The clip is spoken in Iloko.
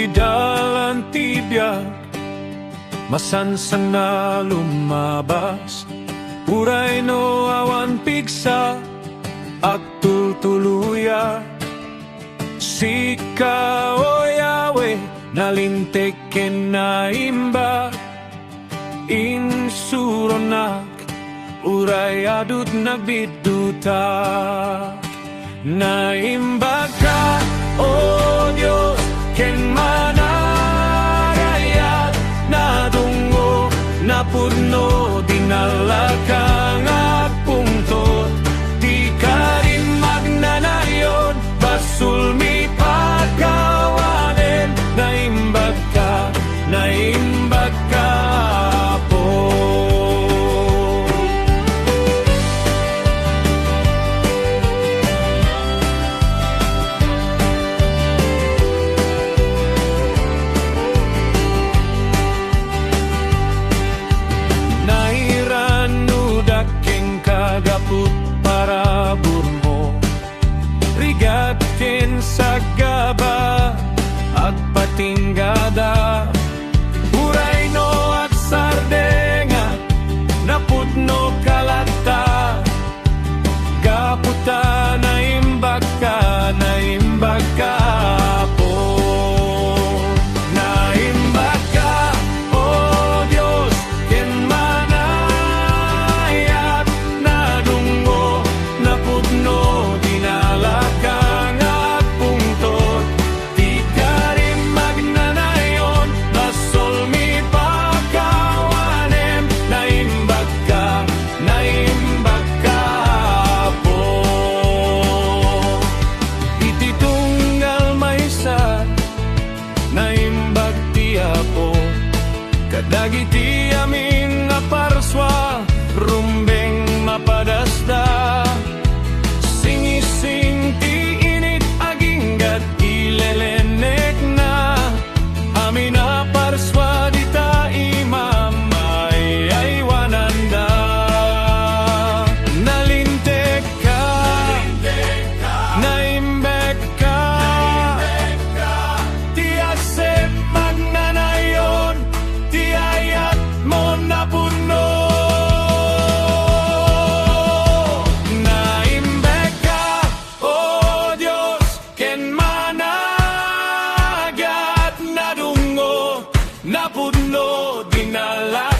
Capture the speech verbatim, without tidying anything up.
dalan ti biag, masansan a lumabas. Uray no awan pigsa, agtultuloyak. Sika, O Yahweh, nalinteg ken naimbag. Insuronak, uray adu ti nagbiddutak. Naimbagka, O Dios, ken managayat, nadungngo, napudno, dinalaka nga agpungtot. Ti karim agnanayon, basolmi pakawanem. Naimbagka, naimbagka, Apo. Nairanudak kenka gapu ti paraburmo. Rigat ken saggaba, agpatinggada. Uray no agsardengak, napudnoka latta. Gapu ta naimbagka, naimbagka, Apo. Naimbagka, O Dios, ken manayat, nadungngo, napudno, dinalaka nga agpungtot. Ti karim agnanayon, basolmi pakawanem. Naimbagka, naimbagka, Apo. Iti tunggal maysa, naimbag ti Apo kadagiti amin a parsua, rumbeng mapadasda. Singising ti init, agingga ti lelennekna. Amin a parsua dita imam, ay-aywananda. Nalintegka, naimbegka, ti asem agnanayon, ti ayatmo napudno. Naimbegka, O Dios, ken managayat, nadungngo, napudno, dinala